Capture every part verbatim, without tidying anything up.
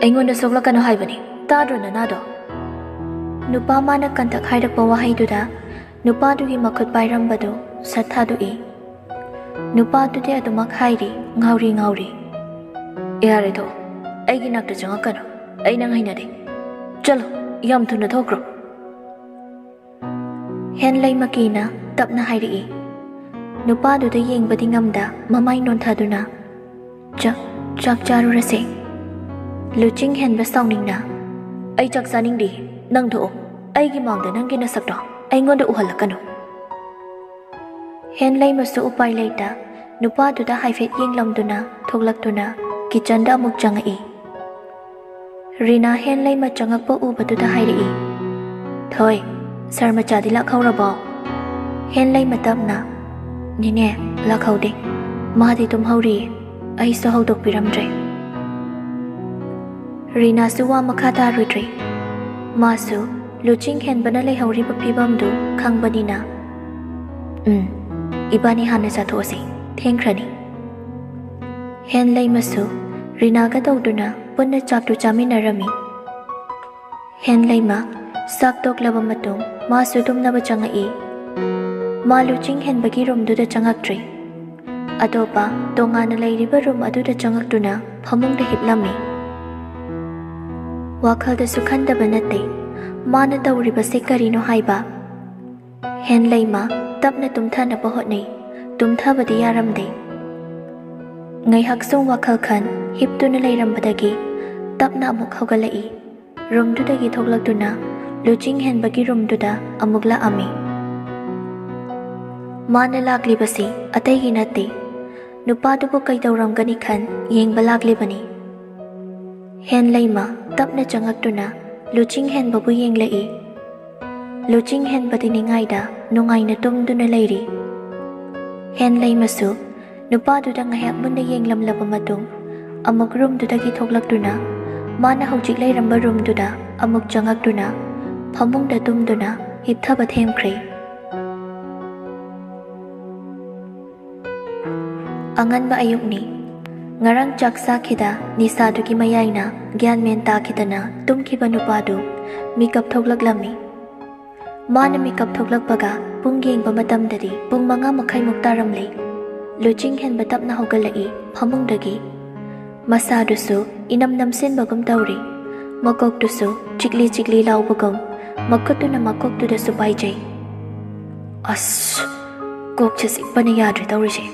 ꯑꯩꯉꯣꯟꯗ ꯁꯣꯛꯂꯛꯀꯅꯨ ꯍꯥꯏꯕꯅꯤ, ꯇꯥꯗ꯭ꯔꯣ ꯅꯅꯥꯗꯣ? ꯅꯨꯄꯥ ꯃꯥꯅ ꯀꯟꯇꯛ ꯍꯥꯏꯔꯛꯄ ꯋꯥꯍꯩꯗꯨꯗ ꯅꯨꯄꯥꯗꯨꯒꯤ ꯃꯈꯨꯠ ꯄꯥꯏꯔꯝꯕꯗꯨ ꯁꯠ ꯊꯥꯗꯣꯛꯏ꯫ ꯅꯨꯄꯥꯗꯨꯗꯤ ꯑꯗꯨꯃꯛ ꯍꯥꯏꯔꯤ, ꯉꯥꯎꯔꯤ ꯉꯥꯎꯔꯤ꯫ "ꯌꯥꯔꯦ, ꯊꯣꯛꯑꯣ, ꯑꯩꯒꯤ ꯅꯥꯛꯇ ꯆꯪꯉꯛꯀꯅꯨ, ꯑꯩ ꯅꯪ ꯍꯩꯅꯗꯦ꯫ ꯆꯠꯂꯣ, ꯌꯥꯝ ꯊꯨꯅ ꯊꯣꯛꯈ꯭ꯔꯣ"꯫ ꯍꯦꯟꯂꯩꯃ ꯀꯤꯅ ꯇꯞꯅ ꯍꯥꯏꯔꯛꯏ꯫ ꯅꯨꯄꯥꯗꯨꯗ ꯌꯦꯡꯕꯗꯤ ꯉꯝꯗ ꯃꯃꯥꯏ ꯅꯣꯟꯊꯗꯨꯅ, "ꯆꯥꯛ, ꯆꯥꯛ ꯆꯥꯔꯨꯔꯁꯦ"꯫ ꯂꯨꯆꯤꯡ ꯍꯦꯟꯕ ꯁꯥꯎꯅꯤꯡꯅ, "ꯑꯩ ꯆꯥꯛ ꯆꯥꯅꯤꯡꯗꯦ, ꯅꯪ ꯊꯣꯛꯑꯣ, ꯑꯩꯒꯤ ꯃꯥꯡꯗ ꯅꯪꯒꯤ ꯅꯁꯛꯇꯣ ꯑꯩꯉꯣꯟꯗ ꯎꯍꯜꯂꯛꯀꯅꯨ"꯫ ꯍꯦꯟꯂꯩꯃꯁꯨ ꯎꯄꯥꯏ ꯂꯩꯇ ꯅꯨꯄꯥꯗꯨꯗ ꯍꯥꯏꯐꯦꯠ ꯌꯦꯡꯂꯝꯗꯨꯅ ꯊꯣꯛꯂꯛꯇꯨꯅ ꯀꯤꯆꯟꯗ ꯑꯃꯨꯛ ꯆꯪꯉꯛꯏ꯫ ꯔꯤꯅꯥ ꯍꯦꯟꯂꯩꯃ ꯆꯪꯉꯛꯄ ꯎꯕꯗꯨꯗ ꯍꯥꯏꯔꯛꯏ, "ꯊꯣꯏ, ꯁꯥꯔ ꯃꯆꯥꯗꯤ ꯂꯥꯛꯍꯧꯔꯕꯣ?" ꯍꯦꯟꯂꯩꯃ ꯇꯞꯅ, "ꯅꯦꯅꯦ, ꯂꯥꯛꯍꯧꯗꯦ꯫ ꯃꯥꯗꯤ ꯇꯨꯝꯍꯧꯔꯤꯌꯦ꯫ ꯑꯩꯁꯨ ꯍꯧꯗꯣꯛꯄꯤꯔꯝꯗ꯭ꯔꯦ"꯫ ꯔꯤꯅꯥꯁꯨ ꯋꯥ ꯃꯈꯥ ꯇꯥꯔꯨꯗ꯭ꯔꯦ꯫ ꯃꯥꯁꯨ ꯂꯨꯆꯤꯡ ꯍꯦꯟꯕꯅ ꯂꯩꯍꯧꯔꯤꯕ ꯐꯤꯕꯝꯗꯨ ꯈꯪꯕꯅꯤꯅ, "ꯎꯝ, ꯏꯕꯥꯅꯤ ꯍꯥꯟꯅ ꯆꯥꯊꯣꯛꯑꯁꯤ, ꯊꯦꯡꯈ꯭ꯔꯅꯤ"꯫ ꯍꯦꯟꯂꯩꯃꯁꯨ ꯔꯤꯅꯥꯒ ꯇꯧꯗꯨꯅ ꯄꯨꯟꯅ ꯆꯥꯛꯇꯨ ꯆꯥꯃꯤꯟꯅꯔꯝꯃꯤ꯫ ꯍꯦꯟꯂꯩꯃ ꯆꯥꯛ ꯇꯣꯛꯂꯕ ꯃꯇꯨꯡ ꯃꯥꯁꯨ ꯇꯨꯝꯅꯕ ꯆꯪꯉꯛꯏ꯫ ꯃꯥ ꯂꯨꯆꯤꯡ ꯍꯦꯟꯕꯒꯤ ꯔꯨꯝꯗꯨꯗ ꯆꯪꯉꯛꯇ꯭ꯔꯤ꯫ ꯑꯇꯣꯞꯄ ꯇꯣꯉꯥꯟꯅ ꯂꯩꯔꯤꯕ ꯔꯨꯝ ꯑꯗꯨꯗ ꯆꯪꯉꯛꯇꯨꯅ ꯐꯃꯨꯡꯗ ꯍꯤꯞꯂꯝꯃꯤ꯫ ꯋꯥꯈꯜꯗꯁꯨ ꯈꯟꯗꯕ ꯅꯠꯇꯦ, ꯃꯥꯅ ꯇꯧꯔꯤꯕꯁꯦ ꯀꯔꯤꯅꯣ ꯍꯥꯏꯕ꯫ ꯍꯦꯟꯂꯩꯃ ꯇꯞꯅ ꯇꯨꯝꯊꯅꯕ ꯍꯣꯠꯅꯩ, ꯇꯨꯝꯊꯕꯗꯤ ꯌꯥꯔꯝꯗꯦ꯫ ꯉꯥꯏꯍꯥꯛ ꯁꯨꯝ ꯋꯥꯈꯜ ꯈꯟ ꯍꯤꯞꯇꯨꯅ ꯂꯩꯔꯝꯕꯗꯒꯤ ꯇꯞꯅ ꯑꯃꯨꯛ ꯍꯧꯒꯠꯂꯛꯏ꯫ ꯔꯨꯝꯗꯨꯗꯒꯤ ꯊꯣꯛꯂꯛꯇꯨꯅ ꯂꯨꯆꯤꯡ ꯍꯦꯟꯕꯒꯤ ꯔꯨꯝꯗꯨꯗ ꯑꯃꯨꯛ ꯂꯥꯛꯑꯝꯃꯤ꯫ ꯃꯥꯅ ꯂꯥꯛꯂꯤꯕꯁꯤ ꯑꯇꯩꯒꯤ ꯅꯠꯇꯦ, ꯅꯨꯄꯥꯗꯨꯕꯨ ꯀꯩꯗꯧꯔꯝꯒꯅꯤ ꯈꯟ ꯌꯦꯡꯕ ꯂꯥꯛꯂꯤꯕꯅꯤ꯫ ꯍꯦꯟꯂꯩꯃ ꯇꯞꯅ ꯆꯪꯉꯛꯇꯨꯅ ꯂꯨꯆꯤꯡ ꯍꯦꯟꯕꯕꯨ ꯌꯦꯡꯂꯛꯏ꯫ ꯂꯨꯆꯤꯡ ꯍꯦꯟꯕꯗꯤ ꯅꯤꯡꯉꯥꯏꯗ ꯅꯨꯡꯉꯥꯏꯅ ꯇꯨꯝꯗꯨꯅ ꯂꯩꯔꯤ꯫ ꯍꯦꯟꯂꯩꯃꯁꯨ ꯅꯨꯄꯥꯗꯨꯗ ꯉꯥꯏꯍꯥꯛ ꯃꯨꯟꯅ ꯌꯦꯡꯂꯝꯂꯕ ꯃꯇꯨꯡ, ꯑꯃꯨꯛ ꯔꯨꯝꯗꯨꯗꯒꯤ ꯊꯣꯛꯂꯛꯇꯨꯅ, ꯃꯥꯅ ꯍꯧꯖꯤꯛ ꯂꯩꯔꯝꯕ ꯔꯨꯝꯗꯨꯗ ꯑꯃꯨꯛ ꯆꯪꯉꯛꯇꯨꯅ, ꯐꯃꯨꯡꯗ ꯇꯨꯝꯗꯨꯅ ꯍꯤꯞꯊꯕ ꯊꯦꯝꯈ꯭ꯔꯦ꯫ ꯑꯉꯟꯕ ꯑꯌꯨꯛꯅꯤ꯫ ꯉꯔꯥꯡ ꯆꯥꯛ ꯆꯥꯈꯤꯗ ꯅꯤꯁꯥꯗꯨꯒꯤ ꯃꯌꯥꯏꯅ ꯒ꯭ꯌꯥꯟ ꯃꯦꯟ ꯇꯥꯈꯤꯗꯅ ꯇꯨꯝꯈꯤꯕ ꯅꯨꯄꯥꯗꯨ ꯃꯤꯀꯞ ꯊꯣꯛꯂꯛꯂꯝꯃꯤ꯫ ꯃꯥꯅ ꯃꯤꯀꯞ ꯊꯣꯛꯂꯛꯄꯒ ꯄꯨꯡ ꯌꯦꯡꯕ ꯃꯇꯝꯗꯗꯤ ꯄꯨꯡ ꯃꯉꯥ ꯃꯈꯥꯏꯃꯨꯛ ꯇꯥꯔꯝꯂꯦ꯫ ꯂꯨꯆꯤꯡ ꯍꯦꯟꯕ ꯇꯞꯅ ꯍꯧꯒꯠꯂꯛꯏ ꯐꯃꯨꯡꯗꯒꯤ꯫ ꯃꯁꯥꯗꯨꯁꯨ ꯏꯅꯝ ꯅꯝꯁꯤꯟꯕꯒꯨꯝ ꯇꯧꯔꯤ꯫ ꯃꯀꯣꯛꯇꯨꯁꯨ ꯆꯤꯛꯂꯤ ꯆꯤꯛꯂꯤ ꯂꯥꯎꯕꯒꯨꯝ ꯃꯈꯨꯠꯇꯨꯅ ꯃꯀꯣꯛꯇꯨꯗꯁꯨ ꯄꯥꯏꯖꯩ꯫ ꯑꯁ! ꯀꯣꯛꯁꯦ ꯆꯤꯛꯄꯅ ꯌꯥꯗ꯭ꯔꯦ ꯇꯧꯔꯤꯁꯦ꯫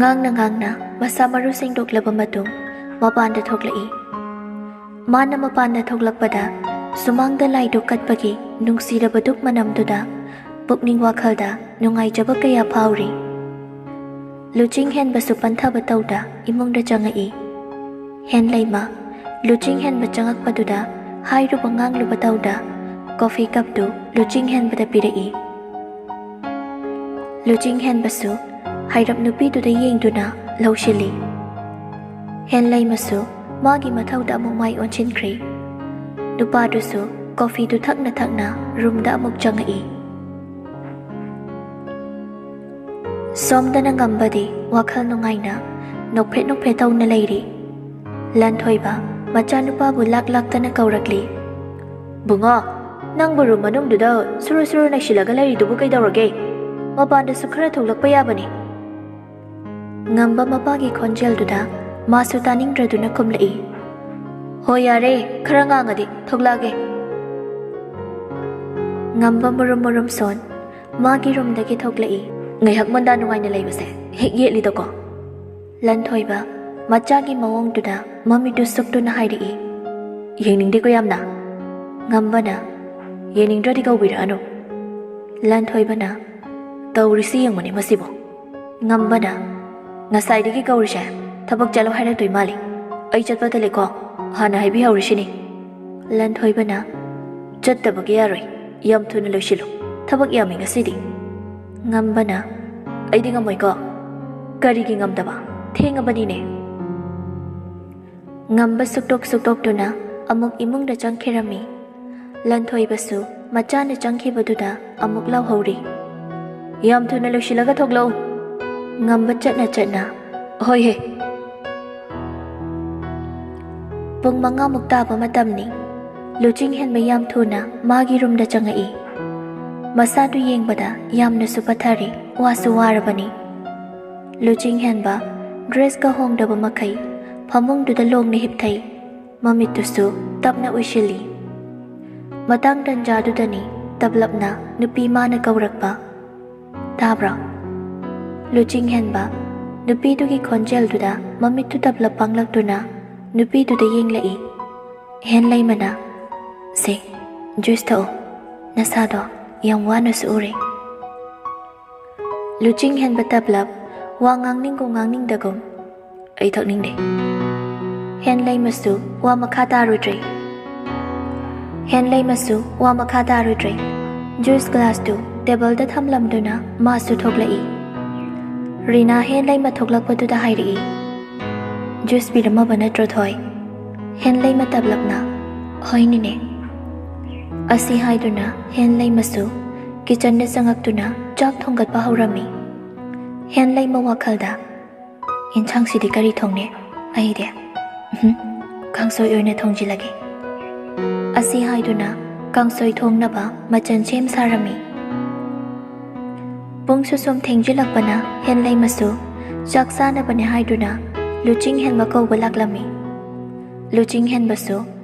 ꯉꯥꯡꯅ ꯉꯥꯡꯅ ꯃꯁꯥ ꯃꯔꯨ ꯁꯦꯡꯗꯣꯛꯂꯕ ꯃꯇꯨꯡ ꯃꯄꯥꯟꯗ ꯊꯣꯛꯂꯛꯏ꯫ ꯃꯥꯅ ꯃꯄꯥꯟꯗ ꯊꯣꯛꯂꯛꯄꯗ ꯁꯨꯃꯥꯡꯗ ꯂꯥꯏꯗꯨꯛ ꯀꯠꯄꯒꯤ ꯅꯨꯡꯁꯤꯔꯕ ꯙꯨꯞ ꯃꯅꯝꯗꯨꯗ ꯄꯨꯛꯅꯤꯡ ꯋꯥꯈꯜꯗ ꯅꯨꯡꯉꯥꯏꯖꯕ ꯀꯌꯥ ꯐꯥꯎꯔꯤ꯫ ꯂꯨꯆꯤꯡ ꯍꯦꯟꯕꯁꯨ ꯄꯟꯊꯕ ꯇꯧꯗ ꯏꯃꯨꯡꯗ ꯆꯪꯉꯛꯏ꯫ ꯍꯦꯟꯂꯩꯃ, ꯂꯨꯆꯤꯡ ꯍꯦꯟꯕ ꯆꯪꯉꯛꯄꯗꯨꯗ ꯍꯥꯏꯔꯨꯕ ꯉꯥꯡꯂꯨꯕ ꯇꯧꯗ ꯀꯣꯐꯤ ꯀꯞꯇꯨ ꯂꯨꯆꯤꯡ ꯍꯦꯟꯕꯗ ꯄꯤꯔꯛꯏ꯫ ꯂꯨꯆꯤꯡ ꯍꯦꯟꯕꯁꯨ ꯍꯥꯏꯔꯞ ꯅꯨꯄꯤꯗꯨꯗ ꯌꯦꯡꯗꯨꯅ ꯂꯧꯁꯤꯜꯂꯤ꯫ ꯍꯦꯟꯂꯩꯃꯁꯨ ꯃꯥꯒꯤ ꯃꯊꯧꯗ ꯑꯃꯨꯛ ꯃꯥꯏ ꯑꯣꯟꯁꯤꯟꯈ꯭ꯔꯦ꯫ ꯅꯨꯄꯥꯗꯨꯁꯨ ꯀꯣꯐꯤꯗꯨ ꯊꯛꯅ ꯊꯛꯅ ꯔꯨꯝꯗ ꯑꯃꯨꯛ ꯆꯪꯉꯛꯏ꯫ ꯁꯣꯝꯗꯅ ꯉꯝꯕꯗꯤ ꯋꯥꯈꯜ ꯅꯨꯡꯉꯥꯏꯅ ꯅꯣꯛꯐꯦꯠ ꯅꯣꯛꯐꯦꯠ ꯇꯧꯅ ꯂꯩꯔꯤ꯫ ꯂꯟꯊꯣꯏꯕ ꯃꯆꯥꯅꯨꯄꯥꯕꯨ ꯂꯥꯛ ꯂꯥꯛꯇꯅ ꯀꯧꯔꯛꯂꯤ꯫ "ꯕꯨꯡꯉꯣ, ꯅꯪꯕꯨ ꯔꯨꯝ ꯃꯅꯨꯡꯗꯨꯗ ꯁꯨꯔꯨ ꯁꯨꯔꯨ ꯅꯩꯁꯤꯜꯂꯒ ꯂꯩꯔꯤꯗꯨꯕꯨ ꯀꯩꯗꯧꯔꯒꯦ? ꯃꯄꯥꯟꯗꯁꯨ ꯈꯔ ꯊꯣꯛꯂꯛꯄ ꯌꯥꯕꯅꯤ꯫" ꯉꯝꯕ ꯃꯄꯥꯒꯤ ꯈꯣꯟꯖꯦꯜꯗꯨꯗ ꯃꯥꯁꯨ ꯇꯥꯅꯤꯡꯗ꯭ꯔꯗꯨꯅ ꯈꯨꯝꯂꯛꯏ꯫ "ꯍꯣꯏ ꯌꯥꯔꯦ, ꯈꯔ ꯉꯥꯡꯉꯗꯤ ꯊꯣꯛꯂꯛꯑꯒꯦ꯫" ꯉꯝꯕ ꯃꯨꯔꯨꯝ ꯃꯨꯔꯨꯝ ꯁꯣꯟ ꯃꯥꯒꯤ ꯔꯨꯝꯗꯒꯤ ꯊꯣꯛꯂꯛꯏ꯫ "ꯉꯥꯏꯍꯥꯛ ꯃꯨꯟꯗꯥ ꯅꯨꯡꯉꯥꯏꯅ ꯂꯩꯕꯁꯦ ꯍꯦꯛ ꯌꯦꯠꯂꯤꯗꯀꯣ꯫" ꯂꯟꯊꯣꯏꯕ ꯃꯆꯥꯒꯤ ꯃꯑꯣꯡꯗꯨꯗ ꯃꯃꯤꯠꯇꯨ ꯁꯨꯛꯇꯨꯅ ꯍꯥꯏꯔꯛꯏ꯫ "ꯌꯦꯡꯅꯤꯡꯗꯦꯀꯣ ꯌꯥꯝꯅ꯫" ꯉꯝꯕꯅ, "ꯌꯦꯡꯅꯤꯡꯗ꯭ꯔꯗꯤ ꯀꯧꯕꯤꯔꯛꯑꯅꯨ꯫" ꯂꯟꯊꯣꯏꯕꯅ, "ꯇꯧꯔꯤꯁꯤ ꯌꯦꯡꯉꯨꯅꯦ ꯃꯁꯤꯕꯨ꯫" ꯉꯝꯕꯅ, "ꯉꯁꯥꯏꯗꯒꯤ ꯀꯧꯔꯤꯁꯦ ꯊꯕꯛ ꯆꯠꯂꯣ ꯍꯥꯏꯔꯛꯇꯣꯏ ꯃꯥꯜꯂꯤ꯫ ꯑꯩ ꯆꯠꯄ ꯇꯜꯂꯦꯀꯣ, ꯍꯥꯟꯅ ꯍꯥꯏꯕꯤꯍꯧꯔꯤꯁꯤꯅꯤ꯫" ꯂꯟꯊꯣꯏꯕꯅ, "ꯆꯠꯇꯕꯒꯤ ꯌꯥꯔꯣꯏ, ꯌꯥꯝ ꯊꯨꯅ ꯂꯣꯏꯁꯤꯜꯂꯨ, ꯊꯕꯛ ꯌꯥꯝꯃꯤ ꯉꯁꯤꯗꯤ꯫" ꯉꯝꯕꯅ, "ꯑꯩꯗꯤ ꯉꯝꯃꯣꯏꯀꯣ꯫" "ꯀꯔꯤꯒꯤ ꯉꯝꯗꯕ? ꯊꯦꯡꯉꯕꯅꯤꯅꯦ꯫" ꯉꯝꯕ ꯁꯨꯛꯇꯣꯛ ꯁꯨꯛꯇꯣꯛꯇꯨꯅ ꯑꯃꯨꯛ ꯏꯃꯨꯡꯗ ꯆꯪꯈꯤꯔꯝꯃꯤ꯫ ꯂꯟꯊꯣꯏꯕꯁꯨ ꯃꯆꯥꯅ ꯆꯪꯈꯤꯕꯗꯨꯗ ꯑꯃꯨꯛ ꯂꯥꯎꯍꯧꯔꯤ꯫ "ꯌꯥꯝ ꯊꯨꯅ ꯂꯣꯏꯁꯤꯜꯂꯒ ꯊꯣꯛꯂꯛꯎ꯫" ꯉꯝꯕ ꯆꯠꯅ ꯆꯠꯅ ꯍꯣꯏ ꯍꯦ꯫ ꯄꯨꯡ ꯃꯉꯥꯃꯨꯛ ꯇꯥꯕ ꯃꯇꯝꯅꯤ꯫ ꯂꯨꯆꯤꯡ ꯍꯦꯟꯕ ꯌꯥꯝ ꯊꯨꯅ ꯃꯥꯒꯤ ꯔꯨꯝꯗ ꯆꯪꯉꯛꯏ꯫ ꯃꯁꯥꯗꯨ ꯌꯦꯡꯕꯗ ꯌꯥꯝꯅꯁꯨ ꯄꯠꯊꯔꯦ, ꯋꯥꯁꯨ ꯋꯥꯔꯕꯅꯤ꯫ ꯂꯨꯆꯤꯡ ꯍꯦꯟꯕ ꯗ꯭ꯔꯦꯁꯀ ꯍꯣꯡꯗꯕ ꯃꯈꯩ ꯐꯃꯨꯡꯗꯨꯗ ꯂꯣꯡꯅ ꯍꯤꯞꯊꯩ꯫ ꯃꯃꯤꯠꯇꯨꯁꯨ ꯇꯞꯅ ꯎꯏꯁꯤꯜꯂꯤ꯫ ꯃꯇꯥꯡ ꯇꯟꯖꯥꯗꯨꯗꯅꯤ ꯇꯞꯂꯞꯅ ꯅꯨꯄꯤ ꯃꯥꯅ ꯀꯧꯔꯛꯄ꯫ "ꯇꯥꯕ꯭ꯔꯣ?" ꯂꯨꯆꯤꯡ ꯍꯦꯟꯕ ꯅꯨꯄꯤꯗꯨꯒꯤ ꯈꯣꯟꯖꯦꯜꯗꯨꯗ ꯃꯃꯤꯠꯇꯨ ꯇꯞꯂꯞ ꯄꯥꯡꯂꯛꯇꯨꯅ ꯅꯨꯄꯤꯗꯨꯗ ꯌꯦꯡꯂꯛꯏ꯫ ꯍꯦꯟꯂꯩꯃꯅ, "ꯁꯦ, ꯖꯨꯁ ꯊꯛꯑꯣ, ꯅꯁꯥꯗꯣ ꯌꯥꯝ ꯋꯥꯅꯁꯨ ꯎꯔꯦ꯫" ꯂꯨꯆꯤꯡ ꯍꯦꯟꯕ ꯇꯞꯂꯞ ꯋꯥ ꯉꯥꯡꯅꯤꯡꯒꯨꯝ ꯉꯥꯡꯅꯤꯡꯗꯒꯨꯝ, "ꯑꯩ ꯊꯛꯅꯤꯡꯗꯦ꯫" ꯍꯦꯟꯂꯩꯃꯁꯨ ꯋꯥ ꯃꯈꯥ ꯇꯥꯔꯨꯗ꯭ꯔꯦ꯫ ꯍꯦꯟꯂꯩꯃꯁꯨ ꯋꯥ ꯃꯈꯥ ꯇꯥꯔꯨꯗ꯭ꯔꯦ꯫ ꯖꯨꯁ ꯒ꯭ꯂꯥꯁꯇꯨ ꯇꯦꯕꯜꯗ ꯊꯝꯂꯝꯗꯨꯅ ꯃꯥꯁꯨ ꯊꯣꯛꯂꯛꯏ꯫ ꯔꯤꯅꯥ ꯍꯦꯟꯂꯩꯃ ꯊꯣꯛꯂꯛꯄꯗꯨꯗ ꯍꯥꯏꯔꯛꯏ, "ꯖꯨꯁ ꯄꯤꯔꯝꯃꯕ ꯅꯠꯇ꯭ꯔꯣ, ꯊꯣꯏ?" ꯍꯦꯟꯂꯩꯃ ꯇꯞꯂꯞꯅ, "ꯍꯣꯏ, ꯅꯦꯅꯦ꯫" ꯑꯁꯤ ꯍꯥꯏꯗꯨꯅ ꯍꯦꯟꯂꯩꯃꯁꯨ ꯀꯤꯆꯟꯗ ꯆꯪꯉꯛꯇꯨꯅ ꯆꯥꯛ ꯊꯣꯡꯒꯠꯄ ꯍꯧꯔꯝꯃꯤ꯫ ꯍꯦꯟꯂꯩꯃ ꯋꯥꯈꯜꯗ, "ꯌꯦꯟꯁꯥꯡꯁꯤꯗꯤ ꯀꯔꯤ ꯊꯣꯡꯅꯤ? ꯑꯩꯗꯤ, ꯎꯝ, ꯀꯥꯡꯁꯣꯏ ꯑꯣꯏꯅ ꯊꯣꯡꯖꯤꯜꯂꯒꯦ꯫" ꯑꯁꯤ ꯍꯥꯏꯗꯨꯅ ꯀꯥꯡꯁꯣꯏ ꯊꯣꯡꯅꯕ ꯃꯆꯜ ꯁꯦꯝ ꯁꯥꯔꯝꯃꯤ꯫ ꯄꯨꯡꯁꯨ ꯁꯨꯝ ꯊꯦꯡꯖꯤꯜꯂꯛꯄꯅ ꯍꯦꯟꯂꯩꯃꯁꯨ ꯆꯥꯛ ꯆꯥꯅꯕꯅꯦ ꯍꯥꯏꯗꯨꯅ ꯂꯨꯆꯤꯡ ꯍꯦꯟꯕ ꯀꯧꯕ ꯂꯥꯛꯂꯝꯃꯤ꯫ ꯂꯨꯆꯤꯡ ꯍꯦꯟꯕꯁꯨ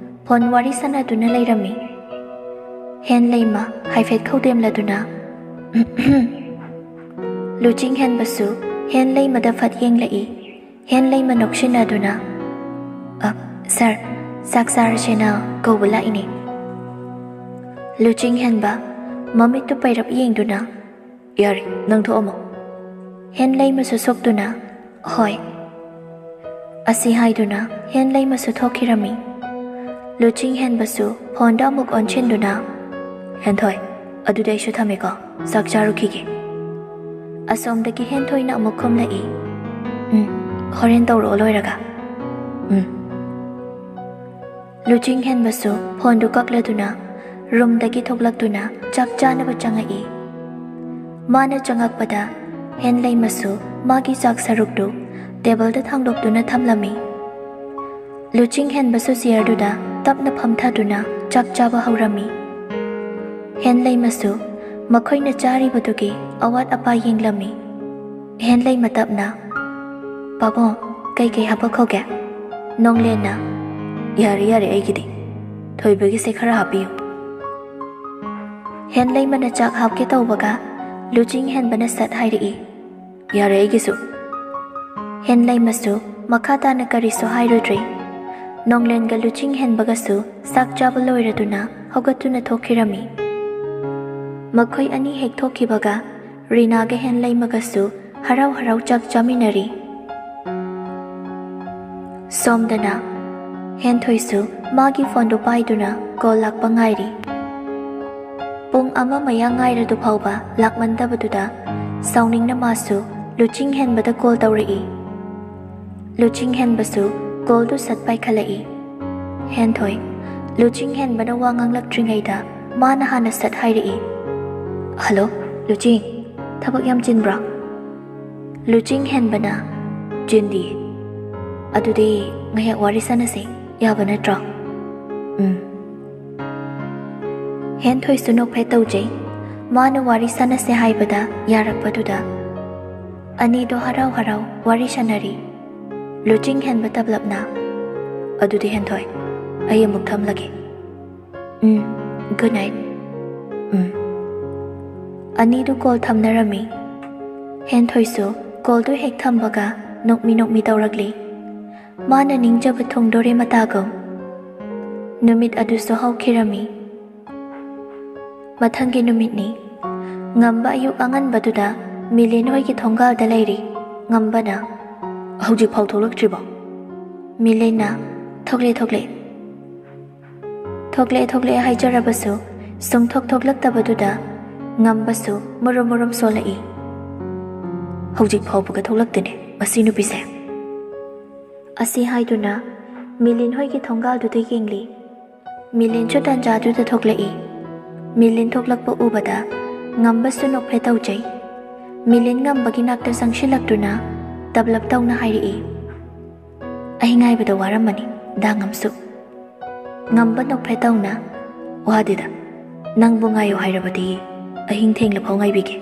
ꯐꯣꯟ ꯋꯥꯔꯤ ꯁꯥꯟꯅꯗꯨꯅ ꯂꯩꯔꯝꯃꯤ꯫ ꯍꯦꯟꯂꯩꯃ ꯍꯥꯏꯐꯦꯠ ꯈꯧꯗꯦꯝꯂꯗꯨꯅ, ꯂꯨꯆꯤꯡ ꯍꯦꯟꯕꯁꯨ ꯍꯦꯟꯂꯩꯃꯗ ꯐꯠ ꯌꯦꯡꯂꯛꯏ꯫ ꯍꯦꯟꯂꯩꯃ ꯅꯣꯛꯁꯤꯟꯅꯗꯨꯅ, "ꯑ, ꯁꯥꯔ, ꯆꯥꯛ ꯆꯥꯔꯁꯦꯅ ꯀꯧꯕ ꯂꯥꯛꯏꯅꯦ꯫" ꯂꯨꯆꯤꯡ ꯍꯦꯟꯕ ꯃꯃꯤꯠꯇꯨ ꯄꯩꯔꯞ ꯌꯦꯡꯗꯨꯅ, "ꯌꯥꯔꯦ, ꯅꯪ ꯊꯣꯛꯑꯝꯃꯣ꯫" ꯍꯦꯟꯂꯩꯃꯁꯨ ꯁꯣꯛꯇꯨꯅ, "ꯍꯣꯏ꯫" ꯑꯁꯤ ꯍꯥꯏꯗꯨꯅ ꯍꯦꯟꯂꯩꯃꯁꯨ ꯊꯣꯛꯈꯤꯔꯝꯃꯤ꯫ ꯂꯨꯆꯤꯡ ꯍꯦꯟꯕꯁꯨ ꯐꯣꯟꯗ ꯑꯃꯨꯛ ꯑꯣꯟꯁꯤꯟꯗꯨꯅ, "ꯍꯦꯟꯊꯣꯏ, ꯑꯗꯨꯗꯤ ꯑꯩꯁꯨ ꯊꯝꯃꯦꯀꯣ, ꯆꯥꯛ ꯆꯥꯔꯨꯈꯤꯒꯦ꯫" ꯑꯁꯣꯝꯗꯒꯤ ꯍꯦꯟꯊꯣꯏꯅ ꯑꯃꯨꯛ ꯈꯨꯝꯂꯛꯏ, "ꯎꯝ, ꯍꯣꯔꯦꯟ ꯇꯧꯔꯛꯑꯣ ꯂꯣꯏꯔꯒ꯫" "ꯎꯝ꯫" ꯂꯨꯆꯤꯡ ꯍꯦꯟꯕꯁꯨ ꯐꯣꯟꯗꯨ ꯀꯛꯂꯗꯨꯅ ꯔꯨꯝꯗꯒꯤ ꯊꯣꯛꯂꯛꯇꯨꯅ ꯆꯥꯛ ꯆꯥꯅꯕ ꯆꯪꯉꯛꯏ꯫ ꯃꯥꯅ ꯆꯪꯉꯛꯄꯗ ꯍꯦꯟꯂꯩꯃꯁꯨ ꯃꯥꯒꯤ ꯆꯥꯛ ꯁꯔꯨꯛꯇꯨ ꯇꯦꯕꯜꯗ ꯊꯥꯡꯗꯣꯛꯇꯨꯅ ꯊꯝꯂꯝꯃꯤ꯫ ꯂꯨꯆꯤꯡ ꯍꯦꯟꯕꯁꯨ ꯆꯤꯌꯔꯗꯨꯗ ꯇꯞꯅ ꯐꯝꯊꯗꯨꯅ ꯆꯥꯛ ꯆꯥꯕ ꯍꯧꯔꯝꯃꯤ꯫ ꯍꯦꯟꯂꯩꯃꯁꯨ ꯃꯈꯣꯏꯅ ꯆꯥꯔꯤꯕꯗꯨꯒꯤ ꯑꯋꯥꯠ ꯑꯄꯥ ꯌꯦꯡꯂꯝꯃꯤ꯫ ꯍꯦꯟꯂꯩꯃ ꯇꯞꯅ, "ꯄꯥꯕꯨꯡ, ꯀꯩꯀꯩ ꯍꯥꯄꯛꯈꯣꯒꯦ?" ꯅꯣꯡꯂꯦꯟꯅ, "ꯌꯥꯔꯦ, ꯌꯥꯔꯦ, ꯑꯩꯒꯤꯗꯤ꯫ ꯊꯣꯏꯕꯒꯤꯁꯦ ꯈꯔ ꯍꯥꯞꯄꯤꯌꯨ꯫" ꯍꯦꯟꯂꯩꯃꯅ ꯆꯥꯛ ꯍꯥꯞꯀꯦ ꯇꯧꯕꯒ ꯂꯨꯆꯤꯡ ꯍꯦꯟꯕꯅ ꯁꯠ ꯍꯥꯏꯔꯛꯏ, "ꯌꯥꯔꯦ, ꯑꯩꯒꯤꯁꯨ꯫" ꯍꯦꯟꯂꯩꯃꯁꯨ ꯃꯈꯥ ꯇꯥꯅ ꯀꯔꯤꯁꯨ ꯍꯥꯏꯔꯨꯗ꯭ꯔꯦ꯫ ꯅꯣꯡꯂꯦꯟꯒ ꯂꯨꯆꯤꯡ ꯍꯦꯟꯕꯒꯁꯨ ꯆꯥꯛ ꯆꯥꯕ ꯂꯣꯏꯔꯗꯨꯅ ꯍꯧꯒꯠꯇꯨꯅ ꯊꯣꯛꯈꯤꯔꯝꯃꯤ꯫ ꯃꯈꯣꯏ ꯑꯅꯤ ꯍꯦꯛ ꯊꯣꯛꯈꯤꯕꯒ ꯔꯤꯅꯥꯒ ꯍꯦꯟꯂꯩꯃꯒꯁꯨ ꯍꯔꯥꯎ ꯍꯔꯥꯎ ꯆꯥꯛ ꯆꯥꯃꯤꯟꯅꯔꯤ꯫ ꯁꯣꯝꯗꯅ ꯍꯦꯟꯊꯣꯏꯁꯨ ꯃꯥꯒꯤ ꯐꯣꯟꯗꯨ ꯄꯥꯏꯗꯨꯅ ꯀꯣꯜ ꯂꯥꯛꯄ ꯉꯥꯏꯔꯤ꯫ ꯄꯨꯡ ꯑꯃ ꯃꯌꯥ ꯉꯥꯏꯔꯗꯨ ꯐꯥꯎꯕ ꯂꯥꯛꯃꯟꯗꯕꯗꯨꯗ ꯁꯥꯎꯅꯤꯡꯅ ꯃꯥꯁꯨ ꯂꯨꯆꯤꯡ ꯍꯦꯟꯕꯗ ꯀꯣꯜ ꯇꯧꯔꯛꯏ꯫ ꯂꯨꯆꯤꯡ ꯍꯦꯟꯕꯁꯨ ꯀꯣꯜꯗꯨ ꯁꯠ ꯄꯥꯏꯈꯠꯂꯛꯏ꯫ ꯍꯦꯟꯊꯣꯏ, ꯂꯨꯆꯤꯡ ꯍꯦꯟꯕꯅ ꯋꯥ ꯉꯥꯡꯂꯛꯇ꯭ꯔꯤꯉꯩꯗ ꯃꯥꯅ ꯍꯥꯟꯅ ꯁꯠ ꯍꯥꯏꯔꯛꯏ, "ꯍꯜꯂꯣ, ꯂꯨꯆꯤꯡ, ꯊꯕꯛ ꯌꯥꯝ ꯆꯤꯟꯕ꯭ꯔꯣ?" ꯂꯨꯆꯤꯡ ꯍꯦꯟꯕꯅ, "ꯆꯤꯟꯗꯤꯌꯦ꯫ ꯑꯗꯨꯗꯤ ꯉꯥꯏꯍꯥꯛ ꯋꯥꯔꯤ ꯁꯥꯟꯅꯁꯦ, ꯌꯥꯕ ꯅꯠꯇ꯭ꯔꯣ?" "ꯎꯝ꯫" ꯍꯦꯟꯊꯣꯏꯁꯨ ꯅꯣꯛꯐꯦꯠ ꯇꯧꯖꯩ꯫ ꯃꯥꯅ ꯋꯥꯔꯤ ꯁꯥꯟꯅꯁꯦ ꯍꯥꯏꯕꯗ ꯌꯥꯔꯛꯄꯗꯨꯗ꯫ ꯑꯅꯤꯗꯣ ꯍꯔꯥꯎ ꯍꯔꯥꯎ ꯋꯥꯔꯤ ꯁꯥꯟꯅꯔꯤ꯫ ꯂꯨꯆꯤꯡ ꯍꯦꯟꯕ ꯇꯞꯂꯞꯅ, "ꯑꯗꯨꯗꯤ ꯍꯦꯟꯊꯣꯏ, ꯑꯩ ꯑꯃꯨꯛ ꯊꯝꯂꯒꯦ꯫" "ꯎꯝ, ꯒꯨꯗ ꯅꯥꯏꯠ꯫" "ꯎꯝ꯫" ꯑꯅꯤꯗꯨ ꯀꯣꯜ ꯊꯝꯅꯔꯝꯃꯤ꯫ ꯍꯦꯟꯊꯣꯏꯁꯨ ꯀꯣꯜꯗꯨ ꯍꯦꯛ ꯊꯝꯕꯒ ꯅꯣꯛꯃꯤ ꯅꯣꯛꯃꯤ ꯇꯧꯔꯛꯂꯤ꯫ ꯃꯥꯅ ꯅꯤꯡꯖꯕ ꯊꯨꯡꯗꯣꯔꯦ ꯃꯇꯥꯒꯨꯝ꯫ ꯅꯨꯃꯤꯠ ꯑꯗꯨꯁꯨ ꯍꯧꯈꯤꯔꯝꯃꯤ꯫ ꯃꯊꯪꯒꯤ ꯅꯨꯃꯤꯠꯅꯤ꯫ ꯉꯝꯕ ꯑꯌꯨꯛ ꯑꯉꯟꯕꯗꯨꯗ ꯃꯤꯂꯤꯟ ꯍꯣꯏꯒꯤ ꯊꯣꯡꯒꯥꯜꯗ ꯂꯩꯔꯤ꯫ ꯉꯝꯕꯅ, "ꯍꯧꯖꯤꯛ ꯐꯥꯎ ꯊꯣꯛꯂꯛꯇ꯭ꯔꯤꯕꯣ?" ꯃꯤꯂꯤꯟꯅ, "ꯊꯣꯛꯂꯛꯑꯦ, ꯊꯣꯛꯂꯛꯑꯦ꯫" ꯊꯣꯛꯂꯛꯑꯦ, ꯊꯣꯛꯂꯛꯑꯦ ꯍꯥꯏꯖꯔꯕꯁꯨ ꯁꯨꯡꯊꯣꯛ ꯊꯣꯛꯂꯛꯇꯕꯗꯨꯗ ꯉꯝꯕꯁꯨ ꯃꯨꯔꯨꯝ ꯃꯨꯔꯨꯝ ꯁꯣꯜꯂꯛꯏ꯫ "ꯍꯧꯖꯤꯛ ꯐꯥꯎꯕꯒ ꯊꯣꯛꯂꯛꯇꯦꯅꯦ ꯃꯁꯤ ꯅꯨꯄꯤꯁꯦ꯫" ꯑꯁꯤ ꯍꯥꯏꯗꯨꯅ ꯃꯤꯂꯤꯟ ꯍꯣꯏꯒꯤ ꯊꯣꯡꯒꯥꯜꯗꯨꯗ ꯌꯦꯡꯂꯤ꯫ ꯃꯤꯂꯤꯟꯁꯨ ꯇꯥꯟꯖꯥꯗꯨꯗ ꯊꯣꯛꯂꯛꯏ꯫ ꯃꯤꯂꯤꯟ ꯊꯣꯛꯂꯛꯄ ꯎꯕꯗ ꯉꯝꯕꯁꯨ ꯅꯣꯛꯐꯦꯠ ꯇꯧꯖꯩ꯫ ꯃꯤꯂꯤꯟ ꯉꯝꯕꯒꯤ ꯅꯥꯛꯇ ꯆꯪꯁꯤꯜꯂꯛꯇꯨꯅ, ꯇꯞꯂꯞ ꯇꯧꯅ ꯍꯥꯏꯔꯛꯏ꯫ "ꯑꯩ ꯉꯥꯏꯕꯗ ꯋꯥꯔꯝꯃꯅꯤ, ꯗꯥ ꯉꯝꯁꯨ꯫" ꯉꯝꯕ ꯅꯣꯛꯐꯦꯠ ꯇꯧꯅ, "ꯋꯥꯗꯦꯗ, ꯅꯪꯕꯨ ꯉꯥꯏꯌꯨ ꯍꯥꯏꯔꯕꯗꯤ ꯑꯍꯤꯡ ꯊꯦꯡꯂꯐꯥꯎ ꯉꯥꯏꯕꯤꯒꯦ꯫"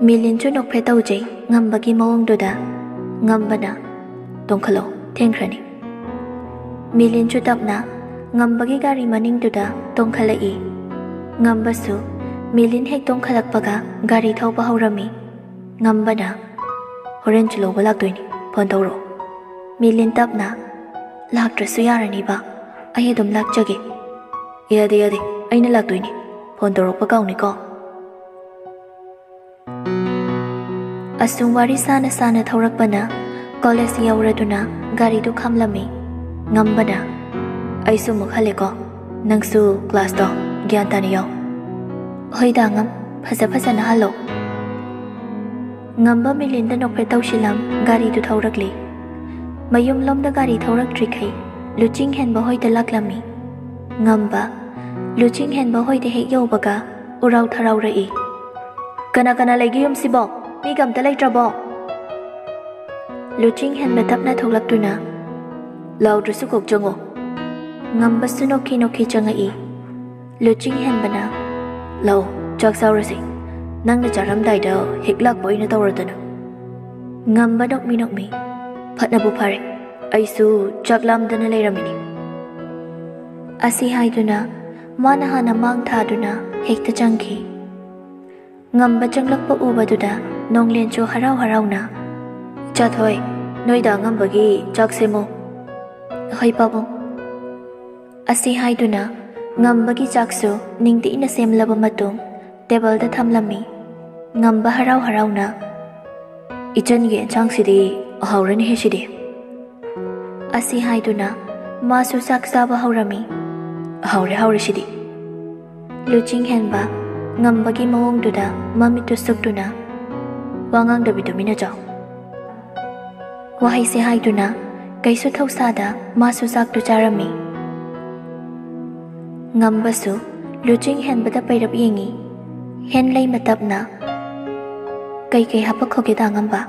ꯃꯤꯂꯤꯟꯁꯨ ꯅꯣꯛꯐꯦꯠ ꯇꯧꯖꯩ ꯉꯝꯕꯒꯤ ꯃꯑꯣꯡꯗꯨꯗ꯫ ꯉꯝꯕꯅ, "ꯇꯣꯡꯈꯠꯂꯣ, ꯊꯦꯡꯈ꯭ꯔꯅꯤ꯫" ꯃꯤꯂꯤꯟꯁꯨ ꯇꯞꯅ ꯉꯝꯕꯒꯤ ꯒꯥꯔꯤ ꯃꯅꯤꯡꯗꯨꯗ ꯇꯣꯡꯈꯠꯂꯛꯏ꯫ ꯉꯝꯕꯁꯨ ꯃꯤꯂꯤꯟ ꯍꯦꯛ ꯇꯣꯡꯈꯠꯂꯛꯄꯒ ꯒꯥꯔꯤ ꯊꯧꯕ ꯍꯧꯔꯝꯃꯤ꯫ ꯉꯝꯕꯅ, "ꯍꯣꯔꯦꯟꯁꯨ ꯂꯧꯕ ꯂꯥꯛꯇꯣꯏꯅꯤ, ꯐꯣꯟ ꯇꯧꯔꯛꯑꯣ꯫" ꯃꯤꯂꯤꯟ ꯇꯞꯅ, "ꯂꯥꯛꯇ꯭ꯔꯁꯨ ꯌꯥꯔꯅꯤꯕ, ꯑꯩ ꯑꯗꯨꯝ ꯂꯥꯛꯆꯒꯦ꯫" "ꯌꯥꯗꯦ, ꯌꯥꯗꯦ, ꯑꯩꯅ ꯂꯥꯛꯇꯣꯏꯅꯤ, ꯐꯣꯟ ꯇꯧꯔꯛꯄ ꯀꯥꯎꯅꯤꯀꯣ꯫" ꯑꯁꯨꯝ ꯋꯥꯔꯤ ꯁꯥꯅ ꯁꯥꯅ ꯊꯧꯔꯛꯄꯅ ꯀꯣꯂꯦꯖ ꯌꯧꯔꯗꯨꯅ ꯒꯥꯔꯤꯗꯨ ꯈꯥꯝꯂꯝꯃꯤ꯫ ꯉꯝꯕꯅ, "ꯑꯩꯁꯨ ꯑꯃꯨꯛ ꯍꯜꯂꯦꯀꯣ, ꯅꯪꯁꯨ ꯀ꯭ꯂꯥꯁꯇꯣ ꯒ꯭ꯌꯥꯟ ꯇꯥꯅ ꯌꯥꯎ꯫" "ꯍꯣꯏ ꯗꯥ ꯉꯝ, ꯐꯖ ꯐꯖꯅ ꯍꯜꯂꯣ꯫" ꯉꯝꯕ ꯃꯤꯂꯤꯟꯗ ꯅꯣꯛꯐꯦꯠ ꯇꯧꯁꯤꯜꯂꯝ ꯒꯥꯔꯤꯗꯨ ꯊꯧꯔꯛꯂꯤ꯫ ꯃꯌꯨꯝꯂꯣꯝꯗ ꯒꯥꯔꯤ ꯊꯧꯔꯛꯇ꯭ꯔꯤꯈꯩ ꯂꯨꯆꯤꯡ ꯍꯦꯟꯕ ꯍꯣꯏꯗ ꯂꯥꯛꯂꯝꯃꯤ꯫ ꯉꯝꯕ ꯂꯨꯆꯤꯡ ꯍꯦꯟꯕ ꯍꯣꯏꯗ ꯍꯦꯛ ꯌꯧꯕꯒ ꯎꯔꯥꯎ ꯊꯔꯥꯎꯔꯛꯏ꯫ "ꯀꯅꯥ ꯀꯅꯥ ꯂꯩꯒꯦ ꯌꯨꯝꯁꯤꯕꯣ? ꯃꯤꯒ ꯑꯝꯇ ꯂꯩꯇ꯭ꯔꯕꯣ?" ꯂꯨꯆꯤꯡ ꯍꯦꯟꯕ ꯇꯞꯅ ꯊꯣꯛꯂꯛꯇꯨꯅ, "ꯂꯥꯎꯗ꯭ꯔꯁꯨ ꯀꯣꯛ ꯆꯪꯉꯣ꯫" ꯉꯝꯕꯁꯨ ꯅꯣꯛꯈꯤ ꯅꯣꯛꯈꯤ ꯆꯪꯉꯛꯏ꯫ ꯂꯨꯆꯤꯡ ꯍꯦꯟꯕꯅ, "ꯂꯥꯛꯑꯣ, ꯆꯥꯛ ꯆꯥꯎꯔꯁꯤ꯫ ꯅꯪꯅ ꯆꯥꯔꯝꯗꯥꯏꯗ ꯍꯦꯛ ꯂꯥꯛꯄ ꯑꯣꯏꯅ ꯇꯧꯔꯗꯅ꯫" ꯉꯝꯕ ꯅꯣꯛꯃꯤ ꯅꯣꯛꯃꯤ, "ꯐꯠꯅꯕꯨ ꯐꯔꯦ, ꯑꯩꯁꯨ ꯆꯥꯛ ꯂꯥꯝꯗꯅ ꯂꯩꯔꯝꯃꯤꯅꯤ꯫" ꯑꯁꯤ ꯍꯥꯏꯗꯨꯅ ꯃꯥꯅ ꯍꯥꯟꯅ ꯃꯥꯡ ꯊꯥꯗꯨꯅ ꯍꯦꯛꯇ ꯆꯪꯈꯤ꯫ ꯉꯝꯕ ꯆꯪꯂꯛꯄ ꯎꯕꯗꯨꯗ ꯅꯣꯡꯂꯦꯟꯁꯨ ꯍꯔꯥꯎ ꯍꯔꯥꯎꯅ, "ꯏꯆꯥꯊꯣꯏ, ꯅꯣꯏꯗ ꯉꯝꯕꯒꯤ ꯆꯥꯛ ꯁꯦꯝꯃꯨ꯫" "ꯍꯣꯏ ꯄꯥꯕꯨꯡ꯫" ꯑꯁꯤ ꯍꯥꯏꯗꯨꯅ ꯉꯝꯕꯒꯤ ꯆꯥꯛꯁꯨ ꯅꯤꯡꯊꯤꯅ ꯁꯦꯝꯂꯕ ꯃꯇꯨꯡ ꯇꯦꯕꯜꯗ ꯊꯝꯂꯝꯃꯤ꯫ ꯉꯝꯕ ꯍꯔꯥꯎ ꯍꯔꯥꯎꯅ, "ꯏꯆꯟꯒꯤ ꯑꯦꯟꯁꯥꯡꯁꯤꯗꯤ ꯍꯥꯎꯔꯅꯤꯍꯦ ꯁꯤꯗꯤ꯫" ꯑꯁꯤ ꯍꯥꯏꯗꯨꯅ ꯃꯥꯁꯨ ꯆꯥꯛ ꯆꯥꯕ ꯍꯧꯔꯝꯃꯤ꯫ "ꯍꯥꯎꯔꯦ, ꯍꯥꯎꯔꯦ ꯁꯤꯗꯤ꯫" ꯂꯨꯆꯤꯡ ꯍꯦꯟꯕ ꯉꯝꯕꯒꯤ ꯃꯑꯣꯡꯗꯨꯗ ꯃꯃꯤꯠꯇꯨ ꯁꯨꯛꯇꯨꯅ, "ꯋꯥ ꯉꯥꯡꯗꯕꯤ ꯇꯨꯃꯤꯟꯅ ꯆꯥꯎ꯫" ꯋꯥꯍꯩꯁꯦ ꯍꯥꯏꯗꯨꯅ ꯀꯩꯁꯨ ꯊꯧꯁꯥꯗ ꯃꯥꯁꯨ ꯆꯥꯛꯇꯨ ꯆꯥꯔꯝꯃꯤ꯫ ꯉꯝꯕꯁꯨ ꯂꯨꯆꯤꯡ ꯍꯦꯟꯕꯗ ꯄꯩꯔꯞ ꯌꯦꯡꯉꯤ꯫ ꯍꯦꯟꯂꯩ ꯃꯇꯞꯅ, "ꯀꯩꯀꯩ ꯍꯥꯄꯛꯈꯣꯒꯦꯗ, ꯉꯝꯕ?"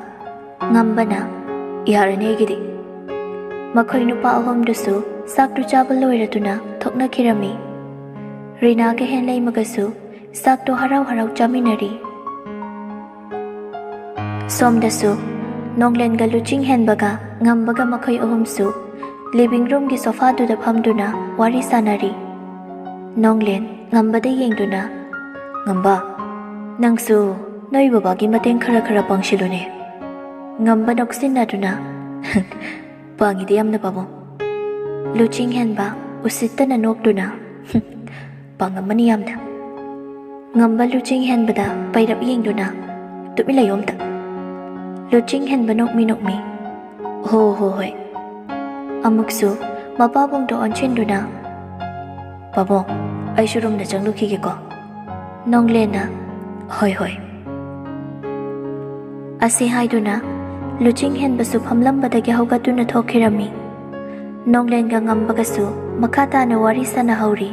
ꯉꯝꯕꯅ, "ꯌꯥꯔꯅꯤ ꯑꯩꯒꯤꯗꯤ꯫" ꯃꯈꯣꯏ ꯅꯨꯄꯥ ꯑꯍꯨꯝꯗꯨꯁꯨ ꯆꯥꯛꯇꯨ ꯆꯥꯕ ꯂꯣꯏꯔꯗꯨꯅ ꯊꯣꯛꯅꯈꯤꯔꯝꯃꯤ꯫ ꯔꯤꯅꯥꯒ ꯍꯦꯟꯂꯩꯃꯒꯁꯨ ꯆꯥꯛꯇꯨ ꯍꯔꯥꯎ ꯍꯔꯥꯎ ꯆꯥꯃꯤꯟꯅꯔꯤ꯫ ꯁꯣꯝꯗꯁꯨ ꯅꯣꯡꯂꯦꯟꯒ ꯂꯨꯆꯤꯡ ꯍꯦꯟꯕꯒ ꯉꯝꯕꯒ ꯃꯈꯣꯏ ꯑꯍꯨꯝꯁꯨ ꯂꯤꯚꯤꯡ ꯔꯨꯝꯒꯤ ꯁꯣꯐꯥꯗꯨꯗ ꯐꯝꯗꯨꯅ ꯋꯥꯔꯤ ꯁꯥꯟꯅꯔꯤ꯫ ꯅꯣꯡꯂꯦꯟ ꯉꯝꯕꯗ ꯌꯦꯡꯗꯨꯅ, "ꯉꯝꯕ, ꯅꯪꯁꯨ ꯅꯣꯏ ꯕꯕꯥꯒꯤ ꯃꯇꯦꯡ ꯈꯔ ꯈꯔ ꯄꯥꯡꯁꯤꯜꯂꯨꯅꯦ꯫" ꯉꯝꯕ ꯅꯣꯛꯁꯤꯟꯅꯗꯨꯅ, "ꯄꯥꯡꯉꯤꯗꯤ ꯌꯥꯝꯅ, ꯄꯥꯕꯨꯡ꯫" ꯂꯨꯆꯤꯡ ꯍꯦꯟꯕ ꯎꯁꯤꯠꯇꯅ ꯅꯣꯛꯇꯨꯅ, "ꯄꯥꯡꯉꯝꯃꯅꯤ ꯌꯥꯝꯅ꯫" ꯉꯝꯕ ꯂꯨꯆꯤꯡ ꯍꯦꯟꯕꯗ ꯄꯩꯔꯞ ꯌꯦꯡꯗꯨꯅ, "ꯇꯨꯃꯤꯟ ꯂꯩꯌꯣ ꯑꯝꯇ꯫" ꯂꯨꯆꯤꯡ ꯍꯦꯟꯕ ꯅꯣꯛꯃꯤ ꯅꯣꯛꯃꯤ, "ꯍꯣ ꯍꯣ ꯍꯣꯏ꯫" ꯑꯃꯨꯛꯁꯨ ꯃꯄꯥꯕꯨꯡꯗꯣ ꯑꯣꯟꯁꯤꯟꯗꯨꯅ, "ꯄꯥꯕꯨꯡ, ꯑꯩꯁꯨ ꯔꯨꯝꯗ ꯆꯪꯂꯨꯈꯤꯒꯦꯀꯣ꯫" ꯅꯣꯡꯂꯦꯟꯅ, "ꯍꯣꯏ ꯍꯣꯏ꯫" ꯑꯁꯤ ꯍꯥꯏꯗꯨꯅ ꯂꯨꯆꯤꯡ ꯍꯦꯟꯕꯁꯨ ꯐꯝꯂꯝꯕꯗꯒꯤ ꯍꯧꯒꯠꯇꯨꯅ ꯊꯣꯛꯈꯤꯔꯝꯃꯤ꯫ ꯅꯣꯡꯂꯦꯟꯒ ꯉꯝꯕꯒꯁꯨ ꯃꯈꯥ ꯇꯥꯅ ꯋꯥꯔꯤ ꯁꯥꯟꯅꯍꯧꯔꯤ꯫